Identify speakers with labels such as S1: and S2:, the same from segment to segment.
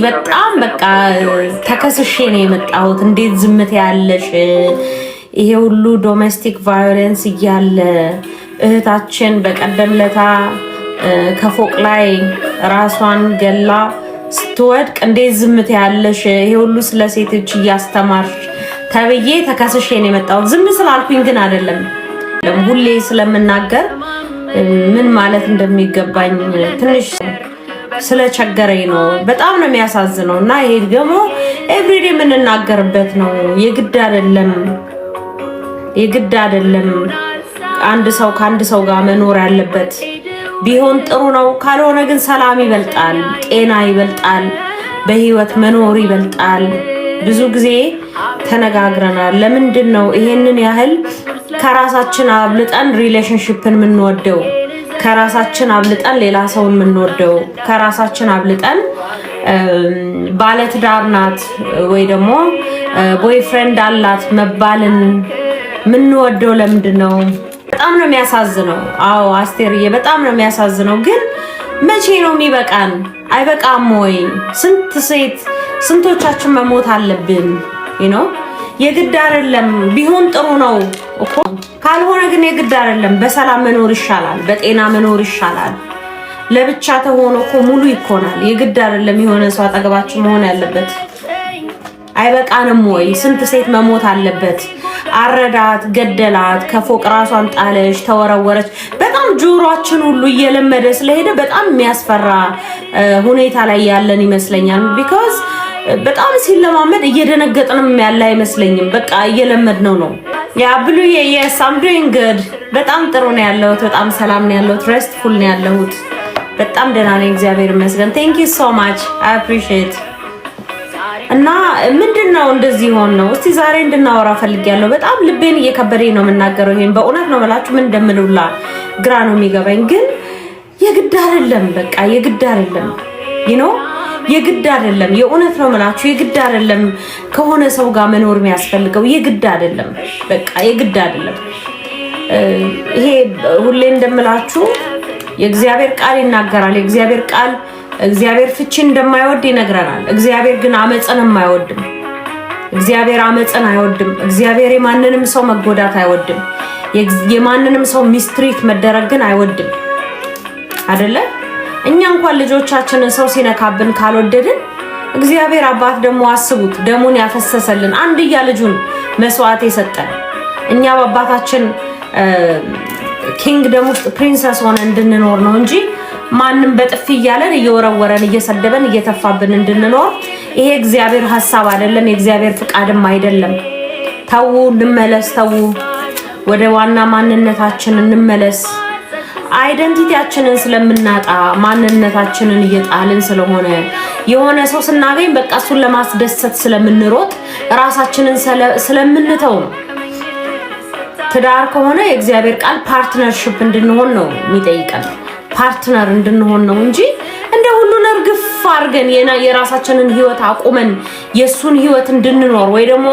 S1: በጣም በቃ ተከስሼ ነው የመጣሁት። እንዴት ዝም ትያለሽ? ይሄ ሁሉ domestic violence እያለ፣ እህታችን በቀደም ለታ ከፎቅ ላይ ራሷን ገላ ስትወድቅ እንዴት ዝም ትያለሽ? ይሄ ሁሉ ስለ ሴቶች እያስተማርሽ ተብዬ ተከስሼ ነው የመጣሁት። ዝም ስላልኩኝ ግን አይደለም፣ ሁሌ ስለምናገር ምን ማለት እንደሚገባኝ ትንሽ ስለቸገረኝ ነው። በጣም ነው የሚያሳዝነው። እና ይሄ ደግሞ everyday የምንናገርበት ነው። የግድ አይደለም፣ የግድ አይደለም። አንድ ሰው ከአንድ ሰው ጋር መኖር ያለበት ቢሆን ጥሩ ነው። ካልሆነ ግን ሰላም ይበልጣል፣ ጤና ይበልጣል፣ በህይወት መኖር ይበልጣል። ብዙ ጊዜ ተነጋግረናል። ለምንድን ነው ይሄንን ያህል ከራሳችን አብልጠን relationship ን የምንወደው? ከራሳችን አብልጠን ሌላ ሰውን የምንወደው? ከራሳችን አብልጠን ባለትዳር ናት ወይ ደግሞ boyfriend አላት መባልን የምንወደው ለምንድን ነው? በጣም ነው የሚያሳዝነው። አዎ አስቴርዬ፣ በጣም ነው የሚያሳዝነው። ግን መቼ ነው የሚበቃን? አይበቃም ወይ? ስንት ሴት፣ ስንቶቻችን መሞት አለብን? የግድ አይደለም። ቢሆን ጥሩ ነው እኮ፣ ካልሆነ ግን የግድ አይደለም። በሰላም መኖር ይሻላል፣ በጤና መኖር ይሻላል። ለብቻ ተሆኖ እኮ ሙሉ ይኮናል። የግድ አይደለም የሆነ ሰው አጠገባችን መሆን ያለበት። አይበቃንም ወይ? ስንት ሴት መሞት አለበት? አረዳት፣ ገደላት፣ ከፎቅ ራሷን ጣለች፣ ተወረወረች። በጣም ጆሯችን ሁሉ እየለመደ ስለሄደ በጣም የሚያስፈራ ሁኔታ ላይ ያለን ይመስለኛል። Because በጣም ሲለማመድ እየደነገጥንም ያለ አይመስለኝም። በቃ እየለመድነው ነው። Yeah ብሉዬ፣ yes, I'm doing good። በጣም ጥሩ ነው ያለሁት። በጣም ሰላም ነው ያለሁት። Restful ነው ያለሁት። በጣም ደህና ነኝ፣ እግዚአብሔር ይመስገን። Thank you so much, I appreciate። እና ምንድን ነው እንደዚህ ሆን ነው? እስቲ ዛሬ እንድናወራ ፈልጌያለሁ። በጣም ልቤን እየከበደኝ ነው የምናገረው። ይሄን በእውነት ነው የምላችሁ፣ ምን እንደምልውላ ግራ ነው የሚገባኝ። ግን የግድ አይደለም፣ በቃ የግድ አይደለም፣ የግድ አይደለም። የእውነት ነው የምላችሁ፣ የግድ አይደለም። ከሆነ ሰው ጋር መኖር የሚያስፈልገው የግድ አይደለም። በቃ የግድ አይደለም። ይሄ ሁሌ እንደምላችሁ የእግዚአብሔር ቃል ይናገራል። የእግዚአብሔር ቃል እግዚአብሔር ፍቺ እንደማይወድ ይነግረናል። እግዚአብሔር ግን አመፅንም አይወድም። እግዚአብሔር አመፅን አይወድም። እግዚአብሔር የማንንም ሰው መጎዳት አይወድም። የማንንም ሰው mistreat መደረግ ግን አይወድም። አደለ? እኛ እንኳን ልጆቻችንን ሰው ሲነካብን ካልወደድን፣ እግዚአብሔር አባት ደግሞ አስቡት፣ ደሙን ያፈሰሰልን፣ አንድያ ልጁን መስዋዕት የሰጠን፣ እኛ በአባታችን kingdom ውስጥ princess ሆነን እንድንኖር ነው እንጂ ማንም በጥፊ እያለን፣ እየወረወረን፣ እየሰደበን፣ እየተፋብን እንድንኖር ይሄ እግዚአብሔር ሀሳብ አይደለም፣ የእግዚአብሔር ፍቃድም አይደለም። ተዉ፣ እንመለስ። ተዉ፣ ወደ ዋና ማንነታችን እንመለስ። Identity ያችንን ስለምናጣ፣ ማንነታችንን እየጣልን ስለሆነ፣ የሆነ ሰው ስናገኝ በቃ እሱን ለማስደሰት ስለምንሮጥ፣ ራሳችንን ስለምንተው ነው። ትዳር ከሆነ የእግዚአብሔር ቃል partnership እንድንሆን ነው የሚጠይቀን። Partner እንድንሆን ነው እንጂ እንደ ሁሉን እርግፍ አድርገን የራሳችንን ህይወት አቁመን የእሱን ህይወት እንድንኖር ወይ ደግሞ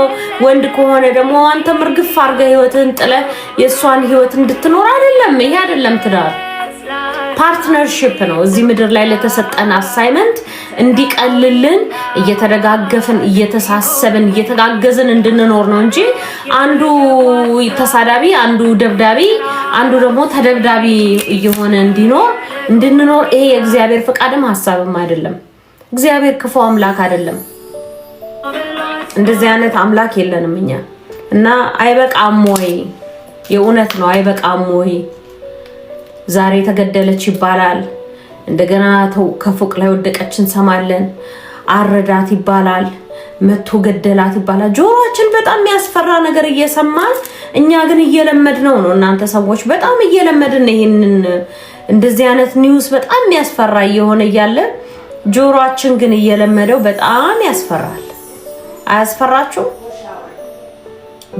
S1: ወንድ ከሆነ ደግሞ አንተም እርግፍ አድርገህ ህይወትህን ጥለህ የእሷን ህይወት እንድትኖር አይደለም። ይሄ አይደለም ትዳር። Partnership ነው። እዚህ ምድር ላይ ለተሰጠን assignment እንዲቀልልን እየተደጋገፍን፣ እየተሳሰብን፣ እየተጋገዝን እንድንኖር ነው እንጂ አንዱ ተሳዳቢ፣ አንዱ ደብዳቢ፣ አንዱ ደግሞ ተደብዳቢ እየሆነ እንድንኖር ይሄ የእግዚአብሔር ፍቃድም ሀሳብም አይደለም። እግዚአብሔር ክፉ አምላክ አይደለም። እንደዚህ አይነት አምላክ የለንም እኛ። እና አይበቃም ወይ? የእውነት ነው፣ አይበቃም ወይ? ዛሬ ተገደለች ይባላል። እንደገና ከፎቅ ላይ ወደቀች እንሰማለን። አረዳት ይባላል። መቶ ገደላት ይባላል። ጆሮአችን በጣም የሚያስፈራ ነገር እየሰማን እኛ ግን እየለመድነው ነው። እናንተ ሰዎች፣ በጣም እየለመድን፣ ይሄንን እንደዚህ አይነት news በጣም የሚያስፈራ እየሆነ እያለ ጆሮአችን ግን እየለመደው በጣም ያስፈራል። አያስፈራችሁም?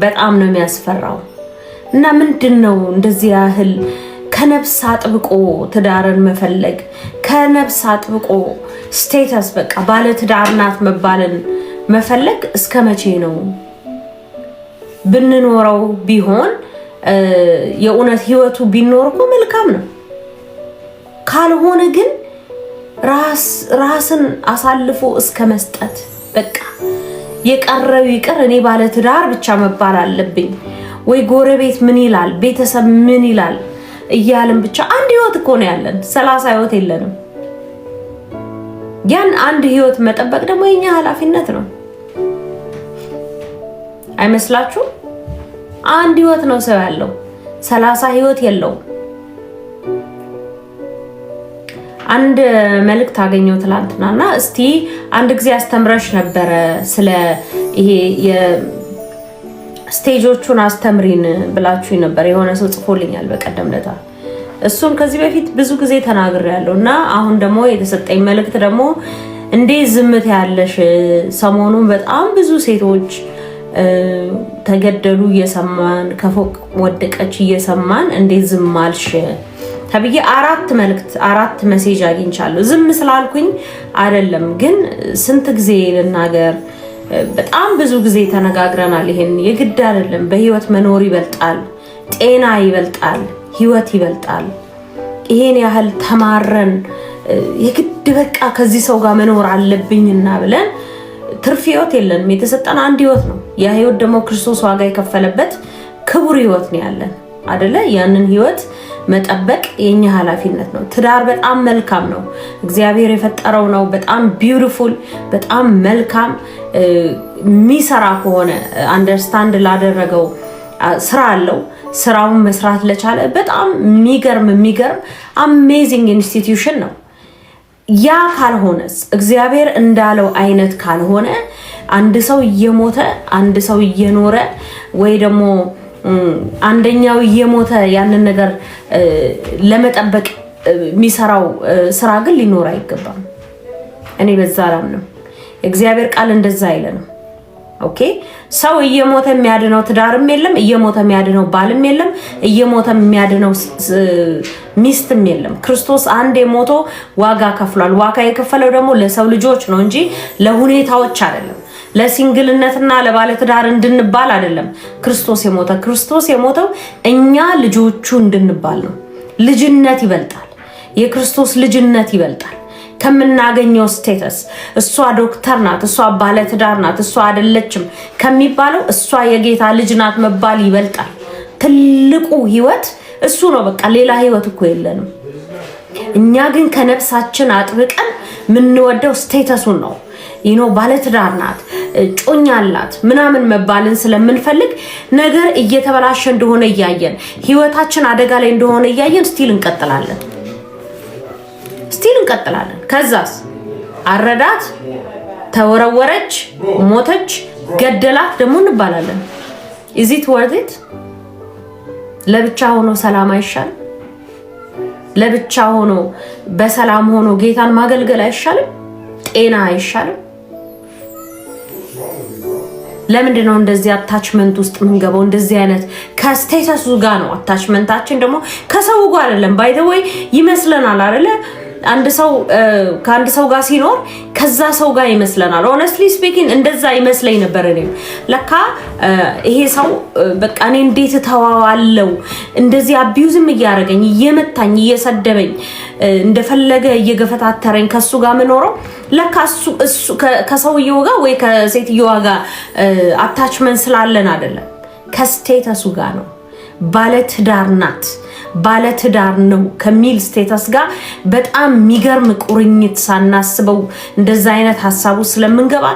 S1: በጣም ነው የሚያስፈራው። እና ምንድን ነው እንደዚህ ያህል ከነፍስ አጥብቆ ትዳርን መፈለግ፣ ከነፍስ አጥብቆ status፣ በቃ ባለ ትዳር ናት መባልን መፈለግ እስከ መቼ ነው? ብንኖረው ቢሆን፣ የእውነት ህይወቱ ቢኖር እኮ መልካም ነው። ካልሆነ ግን ራስን አሳልፎ እስከ መስጠት፣ በቃ የቀረው ይቅር፣ እኔ ባለትዳር ብቻ መባል አለብኝ ወይ ጎረቤት ምን ይላል፣ ቤተሰብ ምን ይላል እያልን ብቻ። አንድ ህይወት እኮ ነው ያለን፣ 30 ህይወት የለንም። ያን አንድ ህይወት መጠበቅ ደግሞ የኛ ኃላፊነት ነው። አይመስላችሁም? አንድ ህይወት ነው ሰው ያለው፣ 30 ህይወት የለውም። አንድ መልእክት አገኘው ትላንትና እና እስቲ አንድ ጊዜ አስተምረሽ ነበረ፣ ስለ ይሄ የ stage ኦቹን አስተምሪን ብላችሁ ነበር። የሆነ ሰው ጽፎልኛል በቀደም ለታ። እሱን ከዚህ በፊት ብዙ ጊዜ ተናግሬያለሁ እና አሁን ደግሞ የተሰጠኝ መልእክት ደግሞ እንዴት ዝምት ያለሽ፣ ሰሞኑን በጣም ብዙ ሴቶች ተገደሉ እየሰማን፣ ከፎቅ ወደቀች እየሰማን እንዴት ዝም አልሽ ተብዬ አራት መልእክት፣ አራት message አግኝቻለሁ። ዝም ስላልኩኝ አይደለም፣ ግን ስንት ጊዜ ልናገር? በጣም ብዙ ጊዜ ተነጋግረናል። ይሄን የግድ አይደለም። በህይወት መኖር ይበልጣል፣ ጤና ይበልጣል፣ ህይወት ይበልጣል። ይሄን ያህል ተማረን የግድ በቃ ከዚህ ሰው ጋር መኖር አለብኝና ብለን ትርፍ ህይወት የለንም። የተሰጠን አንድ ህይወት ነው። ያ ህይወት ደግሞ ክርስቶስ ዋጋ የከፈለበት ክቡር ህይወት ነው ያለን አደለ? ያንን ህይወት መጠበቅ የኛ ኃላፊነት ነው። ትዳር በጣም መልካም ነው። እግዚአብሔር የፈጠረው ነው። በጣም beautiful፣ በጣም መልካም፣ የሚሰራ ከሆነ፣ understand ላደረገው፣ ስራ አለው፣ ስራውን መስራት ለቻለ በጣም የሚገርም የሚገርም amazing institution ነው። ያ ካልሆነስ፣ እግዚአብሔር እንዳለው አይነት ካልሆነ፣ አንድ ሰው እየሞተ አንድ ሰው እየኖረ ወይ ደግሞ አንደኛው እየሞተ ያንን ነገር ለመጠበቅ የሚሰራው ስራ ግን ሊኖር አይገባም። እኔ በዛ አላምንም። የእግዚአብሔር ቃል እንደዛ አይለንም። Okay፣ ሰው እየሞተ የሚያድነው ትዳርም የለም፣ እየሞተ የሚያድነው ባልም የለም፣ እየሞተ የሚያድነው ሚስትም የለም። ክርስቶስ አንዴ ሞቶ ዋጋ ከፍሏል። ዋጋ የከፈለው ደግሞ ለሰው ልጆች ነው እንጂ ለሁኔታዎች አይደለም። ለ single ነትና ለባለትዳር እንድንባል አይደለም ክርስቶስ የሞተ። ክርስቶስ የሞተው እኛ ልጆቹ እንድንባል ነው። ልጅነት ይበልጣል። የክርስቶስ ልጅነት ይበልጣል ከምናገኘው status። እሷ ዶክተር ናት፣ እሷ ባለትዳር ናት፣ እሷ አይደለችም ከሚባለው እሷ የጌታ ልጅ ናት መባል ይበልጣል። ትልቁ ህይወት እሱ ነው። በቃ ሌላ ህይወት እኮ የለንም። እኛ ግን ከነፍሳችን አጥብቀን የምንወደው status ኡን ነው። ባለትዳር ናት፣ እጮኛ አላት ምናምን መባልን ስለምንፈልግ ነገር እየተበላሸ እንደሆነ እያየን፣ ህይወታችን አደጋ ላይ እንደሆነ እያየን still እንቀጥላለን። Still እንቀጥላለን። ከዛስ አረዳት፣ ተወረወረች፣ ሞተች፣ ገደላት ደግሞ እንባላለን። Is it worth it? ለብቻ ሆኖ ሰላም አይሻልም? ለብቻ ሆኖ በሰላም ሆኖ ጌታን ማገልገል አይሻልም? ጤና አይሻልም? ለምንድን ነው እንደዚህ attachment ውስጥ የምንገባው? እንደዚህ አይነት ከ status ኡ ጋር ነው attachment ኣችን፣ ደግሞ ከሰው ጋር አይደለም። By the way ይመስለናል አይደለ? አንድ ሰው ከአንድ ሰው ጋር ሲኖር ከዛ ሰው ጋር ይመስለናል። Honestly speaking እንደዛ ይመስለኝ ነበር። እኔም ለካ ይሄ ሰው በቃ እኔ እንዴት እተዋዋለው፣ እንደዚህ abuse ም እያደረገኝ፣ እየመታኝ፣ እየሰደበኝ፣ እንደፈለገ እየገፈታተረኝ ከሱ ጋር ምኖረው ለካ እሱ ከሰውየው ጋር ወይ ከሴትየዋ ጋር attachment ስላለን አይደለም፣ ከ status ኡ ጋር ነው። ባለትዳር ናት፣ ባለትዳር ነው ከሚል status ጋር በጣም የሚገርም ቁርኝት፣ ሳናስበው እንደዛ አይነት ሀሳቡ ስለምንገባ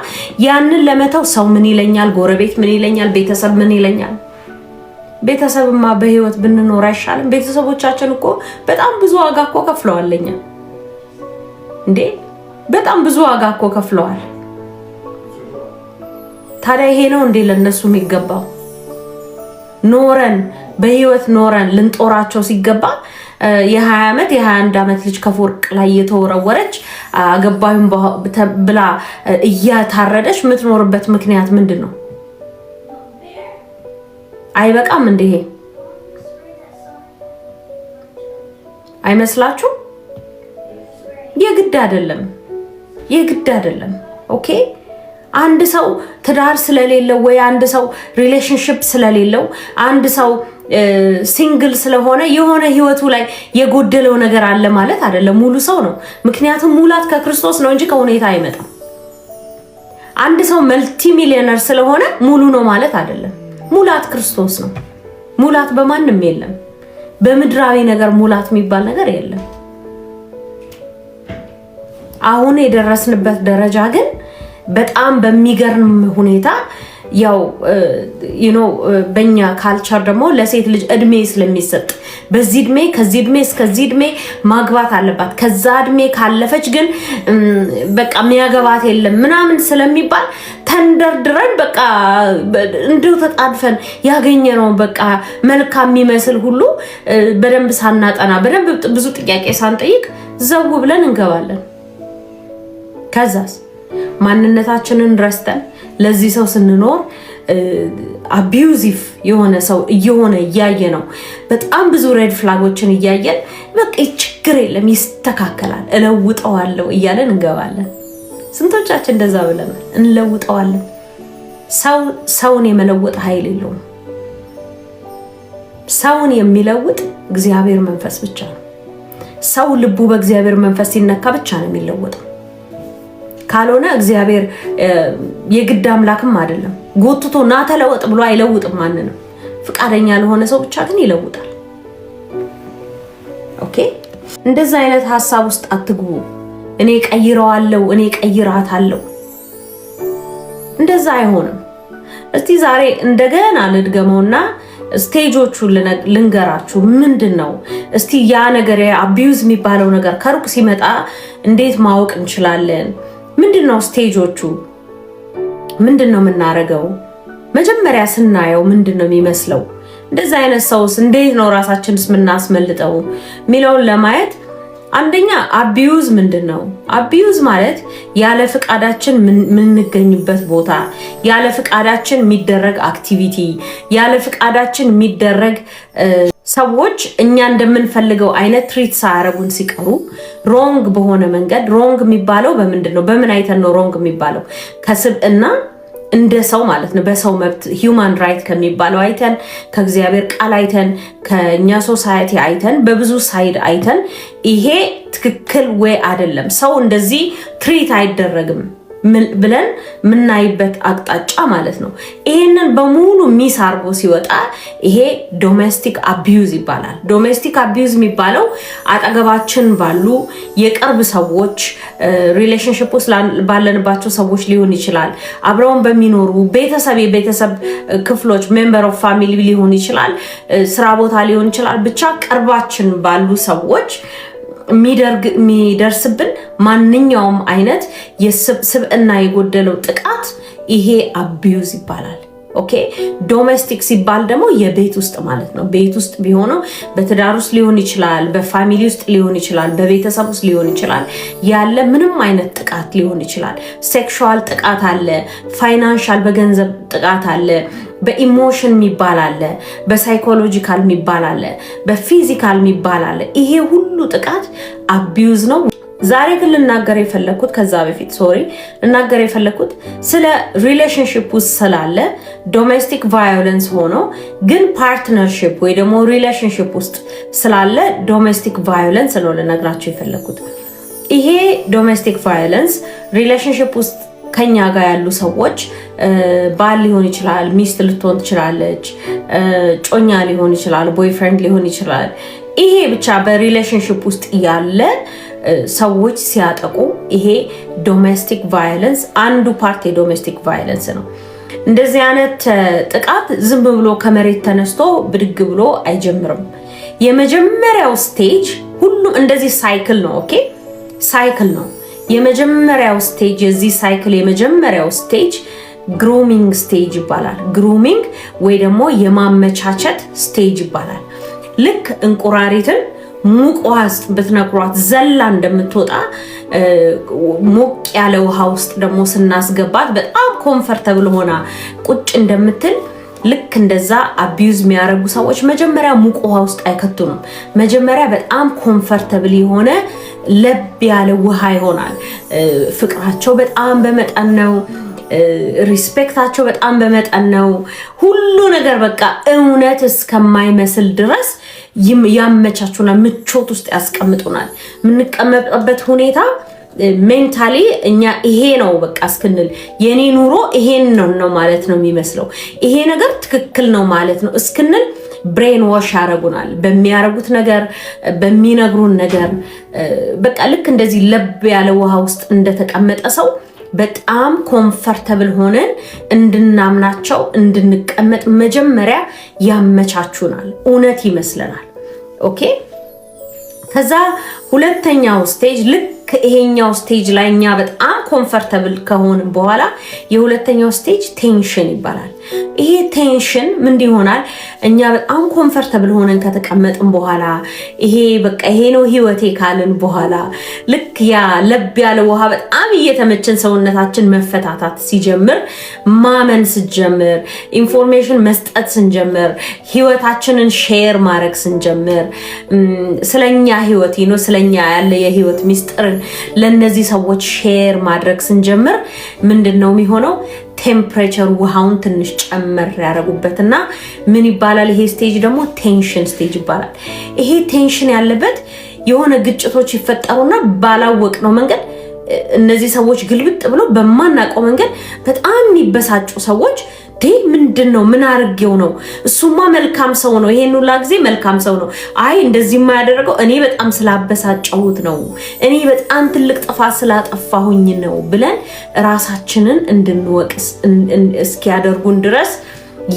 S1: ያንን ለመተው ሰው ምን ይለኛል፣ ጎረቤት ምን ይለኛል፣ ቤተሰብ ምን ይለኛል። ቤተሰብማ በህይወት ብንኖር አይሻልም? ቤተሰቦቻችን እኮ በጣም ብዙ ዋጋ እኮ ከፍለዋል። ለኛ እንዴ በጣም ብዙ ዋጋ እኮ ከፍለዋል። ታዲያ ይሄ ነው እንዴ ለነሱ የሚገባው? ኖረን፣ በህይወት ኖረን ልንጦራቸው ሲገባ የ20 ዓመት፣ የ21 ዓመት ልጅ ከፎቅ ላይ እየተወረወረች አገባዩን ብላ እያታረደች የምትኖርበት ምክንያት ምንድን ነው? አይበቃም እንዴ? ይሄ አይመስላችሁም? የግድ አይደለም፣ የግድ አይደለም። Okay፣ አንድ ሰው ትዳር ስለሌለው ወይ አንድ ሰው relationship ስለሌለው አንድ ሰው Single ስለሆነ የሆነ ህይወቱ ላይ የጎደለው ነገር አለ ማለት አይደለም። ሙሉ ሰው ነው። ምክንያቱም ሙላት ከክርስቶስ ነው እንጂ ከሁኔታ አይመጣም። አንድ ሰው multi millionaire ስለሆነ ሙሉ ነው ማለት አይደለም። ሙላት ክርስቶስ ነው። ሙላት በማንም የለም። በምድራዊ ነገር ሙላት የሚባል ነገር የለም። አሁን የደረስንበት ደረጃ ግን በጣም በሚገርም ሁኔታ ያው በእኛ culture ደግሞ ለሴት ልጅ እድሜ ስለሚሰጥ በዚህ እድሜ፣ ከዚህ እድሜ እስከዚህ እድሜ ማግባት አለባት፣ ከዛ እድሜ ካለፈች ግን በቃ የሚያገባት የለም ምናምን ስለሚባል ተንደርድረን በቃ እንዲሁ ተጣድፈን ያገኘነውን በቃ መልካም የሚመስል ሁሉ በደንብ ሳናጠና፣ በደንብ ብዙ ጥያቄ ሳንጠይቅ ዘው ብለን እንገባለን። ከዛስ ማንነታችንን ረስተን ለዚህ ሰው ስንኖር abusive የሆነ ሰው እየሆነ እያየ ነው። በጣም ብዙ red flag ኦችን እያየን በቃ ችግር የለም፣ ይስተካከላል፣ እለውጠዋለሁ እያለን እንገባለን። ስንቶቻችን እንደዛ ብለናል? እንለውጠዋለን። ሰው ሰውን የመለወጥ ኃይል የለውም። ሰውን የሚለውጥ እግዚአብሔር መንፈስ ብቻ ነው። ሰው ልቡ በእግዚአብሔር መንፈስ ሲነካ ብቻ ነው የሚለወጠው። ካልሆነ እግዚአብሔር የግድ አምላክም አይደለም። ጎትቶ ና ተለወጥ ብሎ አይለውጥም ማንንም። ፍቃደኛ ለሆነ ሰው ብቻ ግን ይለውጣል። Okay፣ እንደዛ አይነት ሀሳብ ውስጥ አትግቡ። እኔ ቀይረዋለሁ፣ እኔ ቀይራታለሁ፣ እንደዛ አይሆንም። እስቲ ዛሬ እንደገና ልድገመውና stage ኦቹን ልንገራችሁ። ምንድን ነው እስቲ ያ ነገር abuse የሚባለው ነገር ከሩቅ ሲመጣ እንዴት ማወቅ እንችላለን? ምንድን ነው stage ኦቹ? ምንድን ነው የምናደርገው? መጀመሪያ ስናየው ምንድን ነው የሚመስለው? እንደዚህ አይነት ሰውስ እንዴት ነው ራሳችንስ የምናስመልጠው የሚለውን ለማየት፣ አንደኛ abuse ምንድን ነው? Abuse ማለት ያለ ፍቃዳችን የምንገኝበት ቦታ፣ ያለ ፍቃዳችን የሚደረግ activity፣ ያለ ፍቃዳችን የሚደረግ፣ ሰዎች እኛ እንደምንፈልገው አይነት treat ሳያደርጉን ሲቀሩ wrong በሆነ መንገድ። Wrong የሚባለው በምንድን ነው? በምን አይተን ነው wrong የሚባለው? ከስብዕና፣ እንደ ሰው ማለት ነው። በሰው መብት human right ከሚባለው አይተን፣ ከእግዚአብሔር ቃል አይተን፣ ከእኛ society አይተን፣ በብዙ side አይተን ይሄ ትክክል ወይ አይደለም፣ ሰው እንደዚህ treat አይደረግም ብለን የምናይበት አቅጣጫ ማለት ነው። ይሄንን በሙሉ miss አድርጎ ሲወጣ ይሄ domestic abuse ይባላል። Domestic abuse የሚባለው አጠገባችን ባሉ የቅርብ ሰዎች፣ relationship ውስጥ ባለንባቸው ሰዎች ሊሆን ይችላል። አብረውን በሚኖሩ ቤተሰብ፣ የቤተሰብ ክፍሎች member of family ሊሆን ይችላል። ስራ ቦታ ሊሆን ይችላል። ብቻ ቅርባችን ባሉ ሰዎች የሚደርስብን ማንኛውም አይነት የስብዕና የጎደለው ጥቃት ይሄ abuse ይባላል። Okay፣ domestic ሲባል ደግሞ የቤት ውስጥ ማለት ነው። ቤት ውስጥ ቢሆነው በትዳር ውስጥ ሊሆን ይችላል፣ በ family ውስጥ ሊሆን ይችላል፣ በቤተሰብ ውስጥ ሊሆን ይችላል። ያለ ምንም አይነት ጥቃት ሊሆን ይችላል። Sexual ጥቃት አለ፣ financial በገንዘብ ጥቃት አለ፣ በ emotion የሚባል አለ፣ በ psychological የሚባል አለ፣ በ physical የሚባል አለ። ይሄ ሁሉ ጥቃት abuse ነው። ዛሬ ግን ልናገር የፈለግኩት፣ ከዛ በፊት sorry፣ ልናገር የፈለግኩት ስለ relationship ውስጥ ስላለ domestic violence ሆኖ ግን partnership ወይ ደግሞ relationship ውስጥ ስላለ domestic violence ነው ልነግራችሁ የፈለግኩት። ይሄ domestic violence relationship ውስጥ ከኛ ጋር ያሉ ሰዎች፣ ባል ሊሆን ይችላል፣ ሚስት ልትሆን ትችላለች፣ እጮኛ ሊሆን ይችላል፣ boyfriend ሊሆን ይችላል። ይሄ ብቻ በ relationship ውስጥ ያለ ሰዎች ሲያጠቁ ይሄ domestic violence አንዱ part የ domestic violence ነው። እንደዚህ አይነት ጥቃት ዝም ብሎ ከመሬት ተነስቶ ብድግ ብሎ አይጀምርም። የመጀመሪያው stage፣ ሁሉም እንደዚህ cycle ነው። Okay፣ cycle ነው። የመጀመሪያው stage፣ የዚህ cycle የመጀመሪያው stage grooming stage ይባላል። Grooming ወይ ደግሞ የማመቻቸት stage ይባላል። ልክ እንቁራሪትን ሙቅ ውሃ ውስጥ ብትነክሯት ዘላ እንደምትወጣ፣ ሞቅ ያለ ውሃ ውስጥ ደግሞ ስናስገባት በጣም comfortable ሆና ቁጭ እንደምትል፣ ልክ እንደዛ abuse የሚያደርጉ ሰዎች መጀመሪያ ሙቅ ውሃ ውስጥ አይከቱንም። መጀመሪያ በጣም comfortable የሆነ ለብ ያለ ውሃ ይሆናል። ፍቅራቸው በጣም በመጠን ነው። Respect ኣቸው በጣም በመጠን ነው። ሁሉ ነገር በቃ እውነት እስከማይመስል ድረስ ያመቻቹናል፣ ምቾት ውስጥ ያስቀምጡናል። የምንቀመጥበት ሁኔታ mentally እኛ ይሄ ነው በቃ እስክንል፣ የኔ ኑሮ ይሄን ነው ማለት ነው የሚመስለው፣ ይሄ ነገር ትክክል ነው ማለት ነው እስክንል brainwash ያደርጉናል። በሚያደርጉት ነገር፣ በሚነግሩን ነገር በቃ ልክ እንደዚህ ለብ ያለ ውሃ ውስጥ እንደተቀመጠ ሰው በጣም comfortable ሆነን እንድናምናቸው፣ እንድንቀመጥ መጀመሪያ ያመቻቹናል። እውነት ይመስለናል። Okay፣ ከዛ ሁለተኛው stage፣ ልክ ይሄኛው stage ላይ እኛ በጣም comfortable ከሆንን በኋላ የሁለተኛው stage tension ይባላል። ይሄ tension ምንድን ይሆናል? እኛ በጣም comfortable ሆነን ከተቀመጥን በኋላ፣ ይሄ በቃ ይሄ ነው ህይወቴ ካልን በኋላ፣ ልክ ያ ለብ ያለ ውሃ በጣም እየተመቸን ሰውነታችን መፈታታት ሲጀምር፣ ማመን ስንጀምር፣ information መስጠት ስንጀምር፣ ህይወታችንን share ማድረግ ስንጀምር፣ ስለኛ ህይወት ነው ስለኛ ያለ የህይወት ሚስጥርን ለእነዚህ ሰዎች share ማድረግ ስንጀምር ምንድን ነው የሚሆነው? Temperature ውሃውን ትንሽ ጨመር ያደረጉበትና ምን ይባላል? ይሄ stage ደግሞ tension stage ይባላል። ይሄ tension ያለበት የሆነ ግጭቶች ይፈጠሩና ባላወቅነው መንገድ እነዚህ ሰዎች ግልብጥ ብሎ በማናውቀው መንገድ በጣም የሚበሳጩ ሰዎች፣ ምንድን ነው? ምን አርጌው ነው? እሱማ መልካም ሰው ነው። ይሄን ሁላ ጊዜ መልካም ሰው ነው። አይ፣ እንደዚህማ ያደረገው እኔ በጣም ስላበሳጨሁት ነው፣ እኔ በጣም ትልቅ ጥፋት ስላጠፋሁኝ ነው ብለን ራሳችንን እንድንወቅስ እስኪያደርጉን ድረስ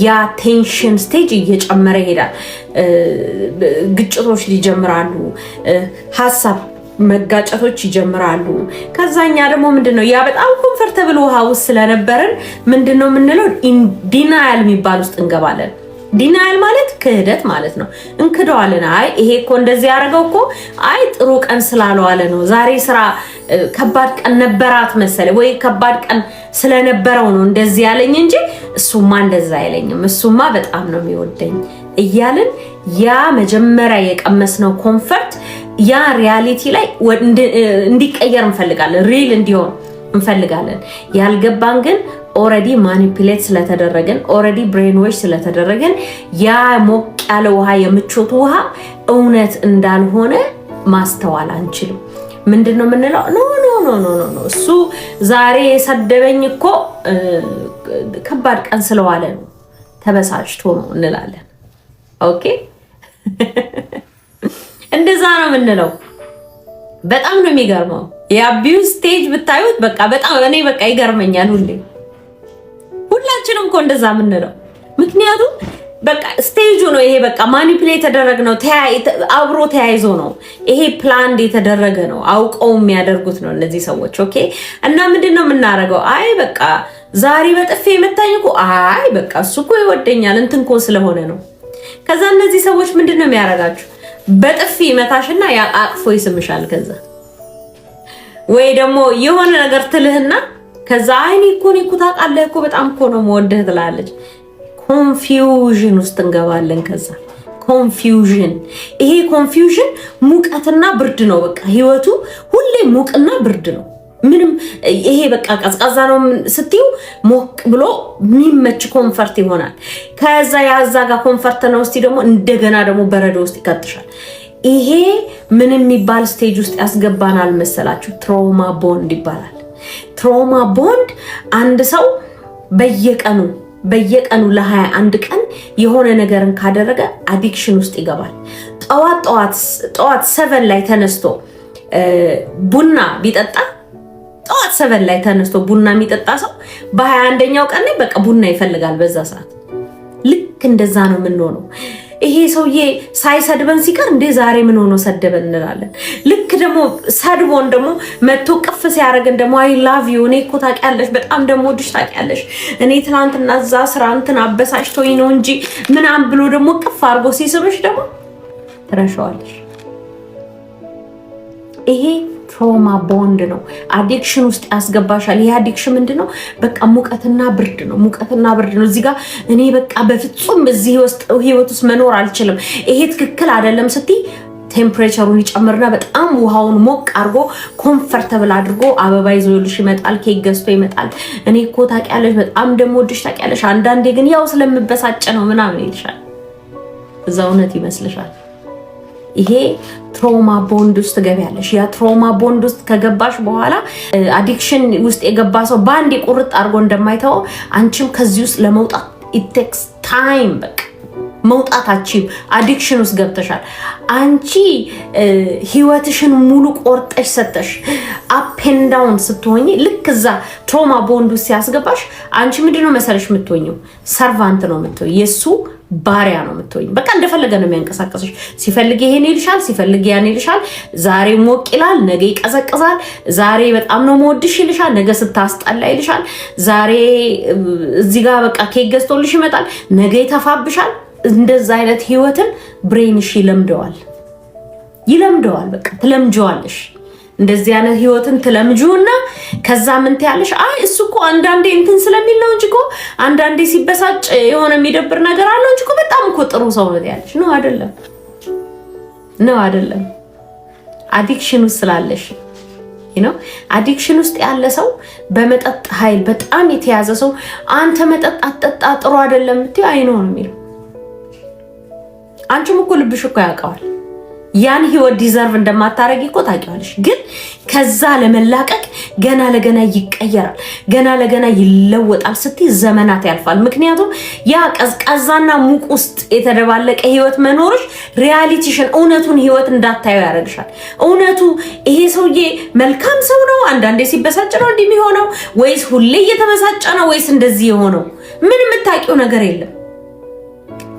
S1: ያ tension stage እየጨመረ ይሄዳል። ግጭቶች ይጀምራሉ። ሀሳብ መጋጨቶች ይጀምራሉ። ከዛኛ ደግሞ ምንድን ነው፣ ያ በጣም comfortable ውሃ ውስጥ ስለነበርን ምንድን ነው የምንለው? Denial የሚባል ውስጥ እንገባለን። Denial ማለት ክህደት ማለት ነው። እንክደዋለን። አይ፣ ይሄ እኮ እንደዚህ ያደረገው እኮ አይ ጥሩ ቀን ስላልዋለ ነው፣ ዛሬ ስራ ከባድ ቀን ነበራት መሰለ ወይ ከባድ ቀን ስለነበረው ነው እንደዚህ ያለኝ እንጂ እሱማ እንደዛ አይለኝም፣ እሱማ በጣም ነው የሚወደኝ እያልን ያ መጀመሪያ የቀመስነው comfort ያ reality ላይ እንዲቀየር እንፈልጋለን፣ real እንዲሆን እንፈልጋለን። ያልገባን ግን already manipulate ስለተደረግን፣ already brainwash ስለተደረግን ያ ሞቅ ያለ ውሃ፣ የምቾቱ ውሃ እውነት እንዳልሆነ ማስተዋል አንችልም። ምንድን ነው የምንለው? No, no, no, no, no፣ እሱ ዛሬ የሰደበኝ እኮ ከባድ ቀን ስለዋለ ነው፣ ተበሳጭቶ ነው እንላለን። Okay፣ እንደዛ ነው የምንለው። በጣም ነው የሚገርመው። የ abuse stage ብታዩት በቃ በጣም እኔ በቃ ይገርመኛል ሁሌ። ሁላችንም እኮ እንደዛ የምንለው ምክንያቱም በቃ stage ኡ ነው ይሄ። በቃ manipulate የተደረገ ነው፣ አብሮ ተያይዞ ነው ይሄ፣ planned የተደረገ ነው። አውቀው የሚያደርጉት ነው እነዚህ ሰዎች። Okay፣ እና ምንድን ነው የምናደርገው? አይ በቃ ዛሬ በጥፊ የመታኝ እኮ፣ አይ በቃ እሱ እኮ ይወደኛል፣ እንትን እኮ ስለሆነ ነው። ከዛ እነዚህ ሰዎች ምንድን ነው የሚያደርጋችሁ? በጥፊ ይመታሽና አቅፎ ይስምሻል። ከዛ ወይ ደግሞ የሆነ ነገር ትልህና ከዛ አይ እኔ እኮ ታውቃለህ እኮ በጣም እኮ ነው የምወድህ ትላለች። Confusion ውስጥ እንገባለን። ከዛ confusion፣ ይሄ confusion ሙቀትና ብርድ ነው። በቃ ህይወቱ ሁሌ ሙቅና ብርድ ነው። ምንም ይሄ በቃ ቀዝቃዛ ነው ስትዩ ሞቅ ብሎ የሚመች comfort ይሆናል። ከዛ ያዛ ጋር comfort ነው እስቲ ደግሞ እንደገና ደግሞ በረዶ ውስጥ ይከትሻል። ይሄ ምን የሚባል stage ውስጥ ያስገባናል መሰላችሁ? Trauma bond ይባላል። Trauma bond፣ አንድ ሰው በየቀኑ በየቀኑ ለ21 ቀን የሆነ ነገርን ካደረገ addiction ውስጥ ይገባል። ጠዋት ጠዋት ጠዋት 7 ላይ ተነስቶ ቡና ቢጠጣ፣ ጠዋት 7 ላይ ተነስቶ ቡና የሚጠጣ ሰው በ21ኛው ቀን ላይ በቃ ቡና ይፈልጋል በዛ ሰዓት። ልክ እንደዛ ነው የምንሆነው። ይሄ ሰውዬ ሳይሰድበን ሲቀር እንዴ ዛሬ ምን ሆኖ ሰደበን እንላለን። ልክ ደግሞ ሰድቦን ደግሞ መቶ እቅፍ ሲያደርግን ደግሞ I love you፣ እኔ እኮ ታውቂያለሽ፣ በጣም ደግሞ ወድሽ ታውቂያለሽ፣ እኔ ትናንትና እዛ ስራ እንትን አበሳጭቶኝ ነው እንጂ ምናምን ብሎ ደግሞ እቅፍ አድርጎ ሲስምሽ ደግሞ ትረሻዋለሽ። ይሄ trauma bond ነው። Addiction ውስጥ ያስገባሻል። ይሄ addiction ምንድን ነው? በቃ ሙቀትና ብርድ ነው። ሙቀትና ብርድ ነው። እዚህ ጋር እኔ በቃ በፍጹም እዚህ ህይወት ውስጥ መኖር አልችልም፣ ይሄ ትክክል አይደለም ስትይ Temperature ኡን ይጨምርና በጣም ውሃውን ሞቅ አድርጎ comfortable አድርጎ አበባ ይዞልሽ ይመጣል። ኬክ ገዝቶ ይመጣል። እኔ እኮ ታውቂያለሽ፣ በጣም እንደምወድሽ ታውቂያለሽ፣ አንዳንዴ ግን ያው ስለምበሳጭ ነው ምናምን ይልሻል። እዛ እውነት ይመስልሻል። ይሄ trauma bond ውስጥ ትገቢያለሽ። ያ trauma bond ውስጥ ከገባሽ በኋላ addiction ውስጥ የገባ ሰው በአንዴ ቁርጥ አድርጎ እንደማይተወው አንቺም ከዚህ ውስጥ ለመውጣት it takes time። በቃ መውጣት አትችይም፣ addiction ውስጥ ገብተሻል። አንቺ ህይወትሽን ሙሉ ቆርጠሽ ሰጠሽ up and down ስትሆኝ ልክ እዛ trauma bond ውስጥ ሲያስገባሽ አንቺ ምንድነው መሰለሽ የምትሆኝው? Servant ነው የምትሆኝ፣ የእሱ ባሪያ ነው የምትሆኝ። በቃ እንደፈለገ ነው የሚያንቀሳቀስሽ። ሲፈልግ ይሄን ይልሻል፣ ሲፈልግ ያን ይልሻል። ዛሬ ሞቅ ይላል፣ ነገ ይቀዘቅዛል። ዛሬ በጣም ነው መወድሽ ይልሻል፣ ነገ ስታስጠላ ይልሻል። ዛሬ እዚህ ጋር በቃ ኬክ ገዝቶልሽ ይመጣል፣ ነገ ይተፋብሻል። እንደዛ አይነት ህይወትን brain ሽ ይለምደዋል ይለምደዋል። በቃ ትለምጀዋለሽ። እንደዚህ አይነት ህይወትን ትለምጂውና ከዛ ምን ትያለሽ? አይ እሱ እኮ አንዳንዴ እንትን ስለሚል ነው እንጂ እኮ አንዳንዴ ሲበሳጭ የሆነ የሚደብር ነገር አለው እንጂ እኮ በጣም እኮ ጥሩ ሰው ነው ትያለሽ። No አይደለም፣ no አይደለም። Addiction ውስጥ ስላለሽ ነው። Addiction ውስጥ ያለ ሰው፣ በመጠጥ ኃይል በጣም የተያዘ ሰው አንተ መጠጥ አትጠጣ ጥሩ አይደለም የምትይው I know ነው የሚለው። አንቺም እኮ ልብሽ እኮ ያውቀዋል። ያን ህይወት deserve እንደማታረጊ እኮ ታውቂዋለሽ። ግን ከዛ ለመላቀቅ ገና ለገና ይቀየራል፣ ገና ለገና ይለወጣል ስትይ ዘመናት ያልፋል። ምክንያቱም ያ ቀዝቃዛና ሙቅ ውስጥ የተደባለቀ ህይወት መኖርሽ reality ሽን እውነቱን ህይወት እንዳታየው ያደርግሻል። እውነቱ ይሄ ሰውዬ መልካም ሰው ነው፣ አንዳንዴ ሲበሳጭ ነው እንዲህ የሚሆነው፣ ወይስ ሁሌ እየተበሳጨ ነው፣ ወይስ እንደዚህ የሆነው? ምን የምታውቂው ነገር የለም።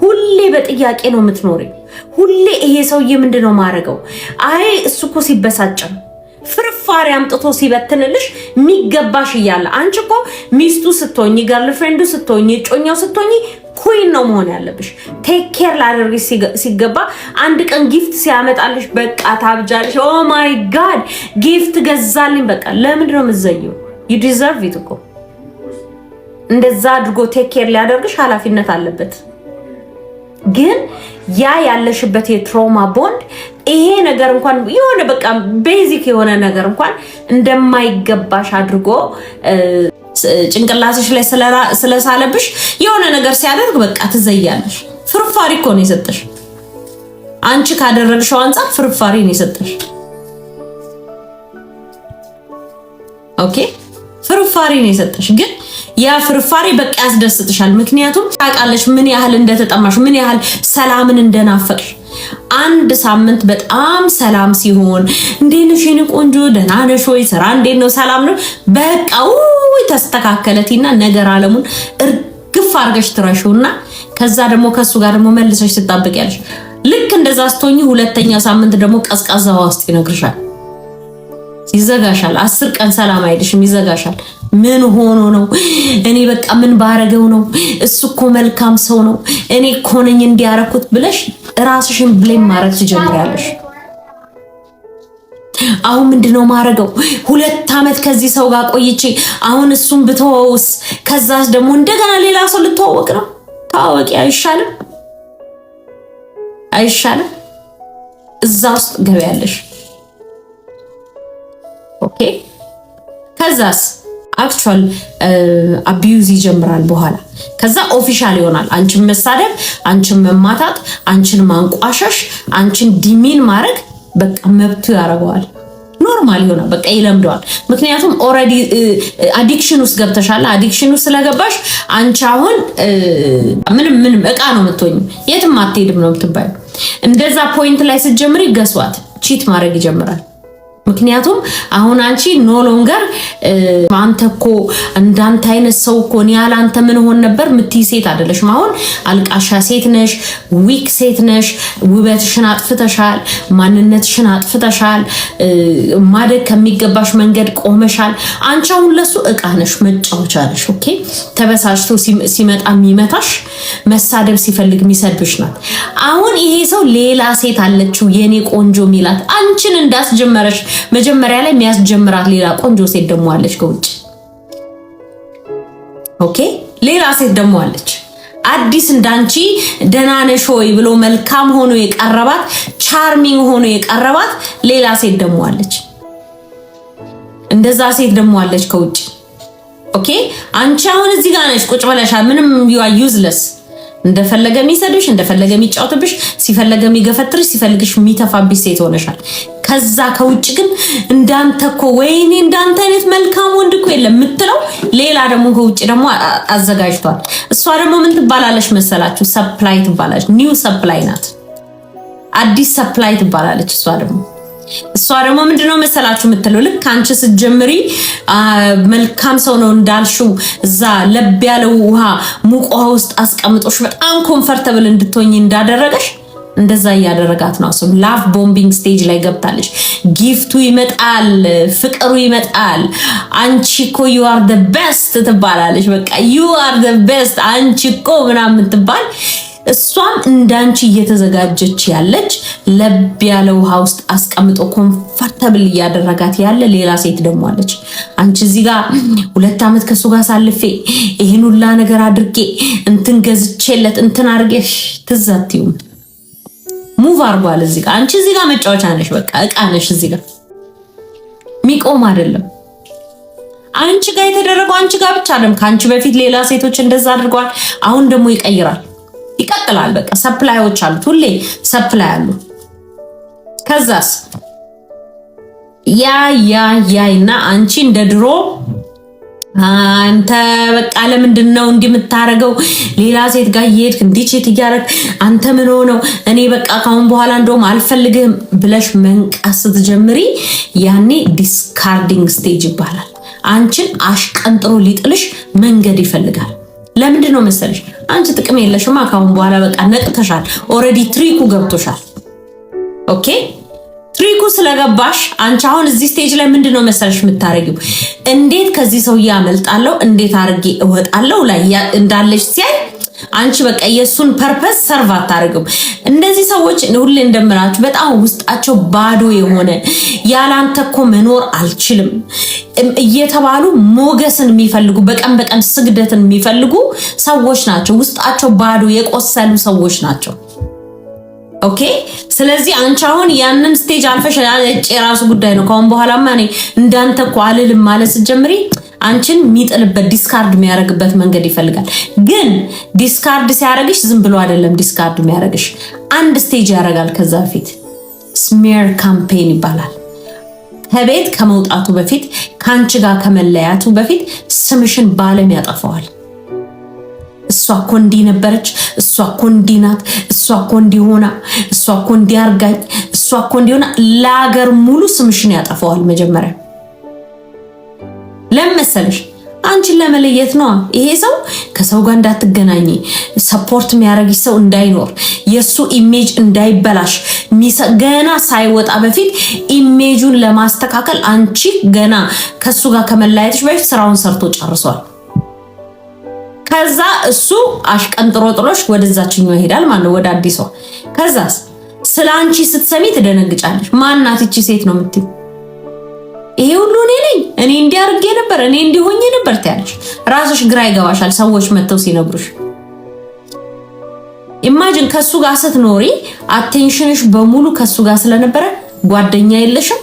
S1: ሁሌ በጥያቄ ነው የምትኖሪው። ሁሌ ይሄ ሰውዬ ምንድን ነው ማድረገው? አይ እሱ እኮ ሲበሳጭ ነው። ፍርፋሪ አምጥቶ ሲበትንልሽ የሚገባሽ እያለ አንቺ እኮ ሚስቱ ስትሆኝ፣ girlfriend ኡ ስትሆኝ፣ እጮኛው ስትሆኝ queen ነው መሆን ያለብሽ። Take care ላደርግሽ ሲገባ አንድ ቀን gift ሲያመጣልሽ በቃ ታብጃለሽ። Oh my God, gift ገዛልኝ። በቃ ለምንድን ነው የምትዘይው? You deserve it እኮ። እንደዛ አድርጎ take care ሊያደርግሽ ኃላፊነት አለበት። ግን ያ ያለሽበት የ trauma bond ይሄ ነገር እንኳን የሆነ በቃ basic የሆነ ነገር እንኳን እንደማይገባሽ አድርጎ ጭንቅላትሽ ላይ ስለሳለብሽ የሆነ ነገር ሲያደርግ በቃ ትዘያለሽ። ፍርፋሪ እኮ ነው የሰጠሽ። አንቺ ካደረግሽው አንጻር ፍርፋሪ ነው የሰጠሽ። Okay፣ ፍርፋሪ ነው የሰጠሽ። ግን ያ ፍርፋሪ በቃ ያስደስትሻል። ምክንያቱም ታውቃለሽ ምን ያህል እንደተጠማሽ፣ ምን ያህል ሰላምን እንደናፈቅሽ። አንድ ሳምንት በጣም ሰላም ሲሆን እንዴት ነሽ የኔ ቆንጆ፣ ደህና ነሽ ወይ? ስራ እንዴት ነው? ሰላም ነው? በቃ ውይ ተስተካከለቲና ነገር አለሙን እርግፍ አድርገሽ ትረሺውና ከዛ ደግሞ ከሱ ጋር ደግሞ መልሰሽ ትጣበቂያለሽ። ልክ እንደዛ ስትሆኚ ሁለተኛ ሳምንት ደግሞ ቀዝቃዛ ውሃ ውስጥ ይነግርሻል፣ ይዘጋሻል። 10 ቀን ሰላም አይልሽም፣ ይዘጋሻል። ምን ሆኖ ነው? እኔ በቃ ምን ባረገው ነው? እሱ እኮ መልካም ሰው ነው፣ እኔ እኮ ነኝ እንዲያረኩት ብለሽ ራስሽን blame ማድረግ ትጀምሪያለሽ። አሁን ምንድነው ማረገው? 2 ዓመት ከዚህ ሰው ጋር ቆይቼ አሁን እሱን ብተወውስ፣ ከዛስ ደግሞ እንደገና ሌላ ሰው ልተዋወቅ ነው። ተዋወቂ፣ አይሻልም? አይሻልም? እዛ ውስጥ ገበያለሽ። Okay፣ ከዛስ actual abuse ይጀምራል በኋላ። ከዛ official ይሆናል። አንቺን መሳደብ፣ አንቺን መማታት፣ አንቺን ማንቋሸሽ፣ አንቺን demean ማድረግ በቃ መብቱ ያደርገዋል። Normal ይሆናል። በቃ ይለምደዋል። ምክንያቱም already addiction ውስጥ ገብተሻል። Addiction ውስጥ ስለገባሽ አንቺ አሁን ምንም ምንም እቃ ነው የምትሆኝ፣ የትም አትሄድም ነው የምትባዩ። እንደዛ point ላይ ስትጀምሪ guess what፣ cheat ማድረግ ይጀምራል። ምክንያቱም አሁን አንቺ no longer አንተ እኮ እንዳንተ አይነት ሰው እኮ እኔ ያለ አንተ ምን ሆን ነበር ምትይ ሴት አይደለሽም። አሁን አልቃሻ ሴት ነሽ፣ weak ሴት ነሽ። ውበትሽን አጥፍተሻል፣ ማንነትሽን አጥፍተሻል። ማደግ ከሚገባሽ መንገድ ቆመሻል። አንቺ አሁን ለሱ እቃ ነሽ፣ መጫወቻ ነሽ። Okay፣ ተበሳጭቶ ሲመጣ የሚመታሽ፣ መሳደብ ሲፈልግ የሚሰድብሽ ናት። አሁን ይሄ ሰው ሌላ ሴት አለችው የኔ ቆንጆ ሚላት፣ አንቺን እንዳስጀመረሽ መጀመሪያ ላይ የሚያስጀምራት ሌላ ቆንጆ ሴት ደግሞ አለች ከውጭ። Okay፣ ሌላ ሴት ደግሞ አለች። አዲስ እንዳንቺ ደህና ነሽ ወይ ብሎ መልካም ሆኖ የቀረባት፣ charming ሆኖ የቀረባት ሌላ ሴት ደግሞ አለች። እንደዛ ሴት ደግሞ አለች ከውጭ። Okay፣ አንቺ አሁን እዚህ ጋር ነሽ፣ ቁጭ ብለሻል። ምንም you are useless። እንደፈለገ የሚሰድብሽ፣ እንደፈለገ የሚጫወትብሽ፣ ሲፈለገ የሚገፈትርሽ፣ ሲፈልግሽ የሚተፋብሽ ሴት ሆነሻል። ከዛ ከውጭ ግን እንዳንተ እኮ፣ ወይኔ እንዳንተ አይነት መልካም ወንድ እኮ የለም የምትለው ሌላ ደግሞ ከውጭ ደግሞ አዘጋጅቷል። እሷ ደግሞ ምን ትባላለች መሰላችሁ? Supply ትባላለች። New supply ናት። አዲስ supply ትባላለች። እሷ ደግሞ ምንድነው መሰላችሁ የምትለው? ልክ አንቺ ስትጀምሪ መልካም ሰው ነው እንዳልሽው እዛ ለብ ያለው ውሃ፣ ሙቅ ውሃ ውስጥ አስቀምጦሽ በጣም comfortable እንድትሆኝ እንዳደረገሽ እንደዛ እያደረጋት ነው። እሱም love bombing stage ላይ ገብታለች። Gift ኡ ይመጣል፣ ፍቅሩ ይመጣል። አንቺ እኮ you are the best ትባላለች። በቃ you are the best አንቺ እኮ ምናምን ትባል። እሷም እንዳንቺ እየተዘጋጀች ያለች፣ ለብ ያለ ውሃ ውስጥ አስቀምጦ comfortable እያደረጋት ያለ ሌላ ሴት ደግሞ አለች። አንቺ እዚህ ጋር 2 ዓመት ከእሱ ጋር አሳልፌ፣ ይህን ሁላ ነገር አድርጌ፣ እንትን ገዝቼለት፣ እንትን አድርጌ ትዝ አትይውም። Move አድርጓል። እዚህ ጋር አንቺ እዚህ ጋር መጫወቻ ነሽ፣ በቃ እቃ ነሽ። እዚህ ጋር የሚቆም አይደለም። አንቺ ጋር የተደረገው አንቺ ጋር ብቻ አይደለም። ከአንቺ በፊት ሌላ ሴቶች እንደዛ አድርገዋል። አሁን ደግሞ ይቀይራል፣ ይቀጥላል። በቃ supply ዎች አሉት፣ ሁሌ supply አሉ። ከዛስ ያ ያ ያ እና አንቺ እንደ ድሮ አንተ በቃ ለምንድን ነው እንዲህ የምታደርገው? ሌላ ሴት ጋር እየሄድክ እንዲህ cheat እያደረግ አንተ ምን ሆነው? እኔ በቃ ካሁን በኋላ እንደውም አልፈልግህም ብለሽ መንቃት ስትጀምሪ ያኔ discarding stage ይባላል። አንቺን አሽቀንጥሮ ሊጥልሽ መንገድ ይፈልጋል። ለምንድን ነው መሰለሽ? አንቺ ጥቅም የለሽማ። ካሁን በኋላ በቃ ነቅተሻል። Already trick ኡ ገብቶሻል። Okay፣ trick ኡ ስለገባሽ አንቺ አሁን እዚህ stage ላይ ምንድን ነው መሰለሽ የምታደርጊው? እንዴት ከዚህ ሰውዬ አመልጣለሁ፣ እንዴት አድርጌ እወጣለሁ ላይ እንዳለሽ ሲያይ አንቺ በቃ የእሱን purpose serve አታደርግም። እነዚህ ሰዎች ሁሌ እንደምላችሁ በጣም ውስጣቸው ባዶ የሆነ፣ ያላንተ እኮ መኖር አልችልም እየተባሉ ሞገስን የሚፈልጉ፣ በቀን በቀን ስግደትን የሚፈልጉ ሰዎች ናቸው። ውስጣቸው ባዶ የቆሰሉ ሰዎች ናቸው። Okay፣ ስለዚህ አንቺ አሁን ያንን stage አልፈሽ እጭ የራሱ ጉዳይ ነው፣ ከአሁን በኋላማ እኔ እንዳንተ እኮ አልልም ማለት ስትጀምሪ አንቺን የሚጥልበት፣ discard የሚያደርግበት መንገድ ይፈልጋል። ግን discard ሲያደርግሽ ዝም ብሎ አይደለም discard የሚያደርግሽ፣ አንድ stage ያደርጋል። ከዛ በፊት smear campaign ይባላል። ከቤት ከመውጣቱ በፊት፣ ከአንቺ ጋር ከመለያቱ በፊት ስምሽን በዓለም ያጠፋዋል። እሷ እኮ እንዲህ ነበረች፣ እሷ እኮ እንዲህ ናት፣ እሷ እኮ እንዲህ ሆና፣ እሷ እኮ እንዲህ አርጋኝ፣ እሷ እኮ እንዲህ ሆና፣ ለሀገር ሙሉ ስምሽን ያጠፋዋል። መጀመሪያ ለምን መሰለሽ? አንቺን ለመለየት ነዋ። ይሄ ሰው ከሰው ጋር እንዳትገናኝ፣ support የሚያደርግሽ ሰው እንዳይኖር፣ የእሱ image እንዳይበላሽ፣ ገና ሳይወጣ በፊት image ኡን ለማስተካከል አንቺ ገና ከእሱ ጋር ከመለያየትሽ በፊት ስራውን ሰርቶ ጨርሷል። ከዛ እሱ አሽቀንጥሮ ጥሎሽ ወደዛችኛው ይሄዳል ማለት ነው፣ ወደ አዲሷ። ከዛስ ስለ አንቺ ስትሰሚ ትደነግጫለሽ። ማናት ይቺ ሴት ነው የምትይው። ይሄ ሁሉ እኔ ነኝ፣ እኔ እንዲህ አድርጌ ነበር፣ እኔ እንዲህ ሆኜ ነበር ትያለሽ። ራስሽ ግራ ይገባሻል ሰዎች መጥተው ሲነግሩሽ። Imagine ከሱ ጋር ስትኖሪ attention ሽ በሙሉ ከሱ ጋር ስለነበረ ጓደኛ የለሽም።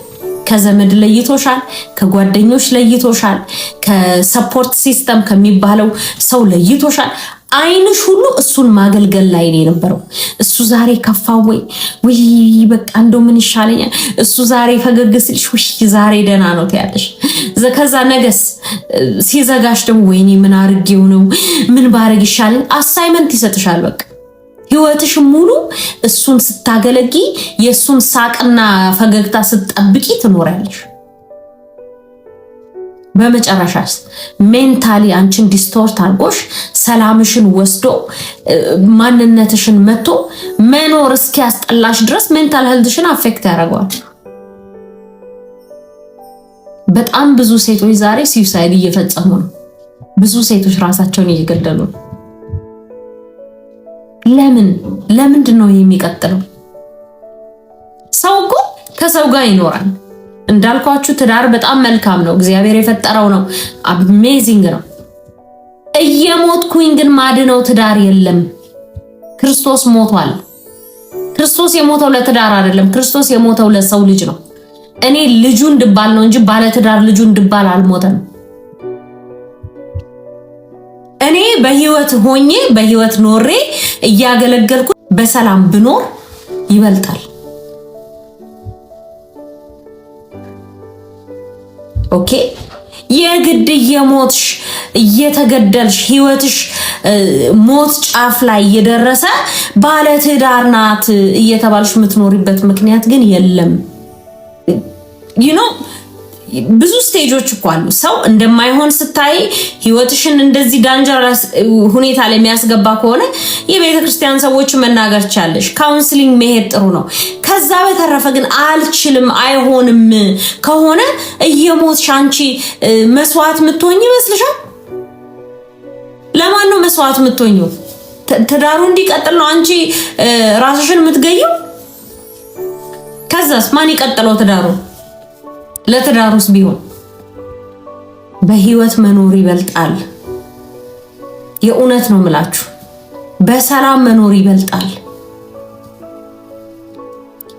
S1: ከዘመድ ለይቶሻል፣ ከጓደኞች ለይቶሻል፣ ከ support system ከሚባለው ሰው ለይቶሻል። አይንሽ ሁሉ እሱን ማገልገል ላይ ነው የነበረው። እሱ ዛሬ ከፋ ወይ፣ ውይ በቃ እንደው ምን ይሻለኛል። እሱ ዛሬ ፈገግ ሲልሽ ውይ ዛሬ ደህና ነው ትያለሽ። ከዛ ነገስ ሲዘጋሽ ደግሞ ወይኔ ምን አርጌው ነው፣ ምን ባረግ ይሻለኝ፣ assignment ይሰጥሻል። በቃ ህይወትሽ ሙሉ እሱን ስታገለጊ፣ የእሱን ሳቅና ፈገግታ ስትጠብቂ ትኖሪያለሽ። በመጨረሻስ mentally አንቺን distort አድርጎሽ፣ ሰላምሽን ወስዶ፣ ማንነትሽን መቶ መኖር እስኪያስጠላሽ ድረስ mental health ሽን affect ያደርገዋል። በጣም ብዙ ሴቶች ዛሬ suicide እየፈጸሙ ነው። ብዙ ሴቶች ራሳቸውን እየገደሉ ነው። ለምን? ለምንድን ነው የሚቀጥለው? ሰው እኮ ከሰው ጋር ይኖራል። እንዳልኳችሁ ትዳር በጣም መልካም ነው። እግዚአብሔር የፈጠረው ነው። Amazing ነው። እየሞትኩኝ ግን ማድነው ትዳር የለም። ክርስቶስ ሞቷል። ክርስቶስ የሞተው ለትዳር አይደለም። ክርስቶስ የሞተው ለሰው ልጅ ነው። እኔ ልጁ እንድባል ነው እንጂ ባለትዳር ልጁ እንድባል አልሞተም። እኔ በህይወት ሆኜ፣ በህይወት ኖሬ እያገለገልኩ በሰላም ብኖር ይበልጣል። Okay፣ የግድ እየሞትሽ፣ እየተገደልሽ፣ ህይወትሽ ሞት ጫፍ ላይ እየደረሰ ባለትዳር ናት እየተባልሽ የምትኖሪበት ምክንያት ግን የለም። ብዙ stage ኦች እኮ አሉ። ሰው እንደማይሆን ስታይ፣ ህይወትሽን እንደዚህ dangerous ሁኔታ ላይ የሚያስገባ ከሆነ የቤተ ክርስቲያን ሰዎች መናገር ቻለሽ። Counseling መሄድ ጥሩ ነው። ከዛ በተረፈ ግን አልችልም፣ አይሆንም ከሆነ እየሞትሽ አንቺ መስዋዕት የምትሆኝ ይመስልሻል? ለማን ነው መስዋዕት የምትሆኚው? ትዳሩ እንዲቀጥል ነው አንቺ ራስሽን የምትገይው? ከዛስ ማን ይቀጥለው ትዳሩ? ለትዳሩስ ቢሆን በህይወት መኖር ይበልጣል። የእውነት ነው ምላችሁ፣ በሰላም መኖር ይበልጣል።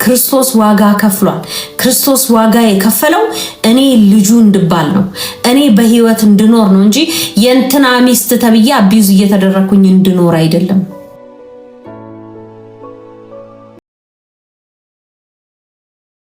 S1: ክርስቶስ ዋጋ ከፍሏል። ክርስቶስ ዋጋ የከፈለው እኔ ልጁ እንድባል ነው፣ እኔ በህይወት እንድኖር ነው እንጂ የእንትና ሚስት ተብዬ abuse እየተደረግኩኝ እንድኖር አይደለም።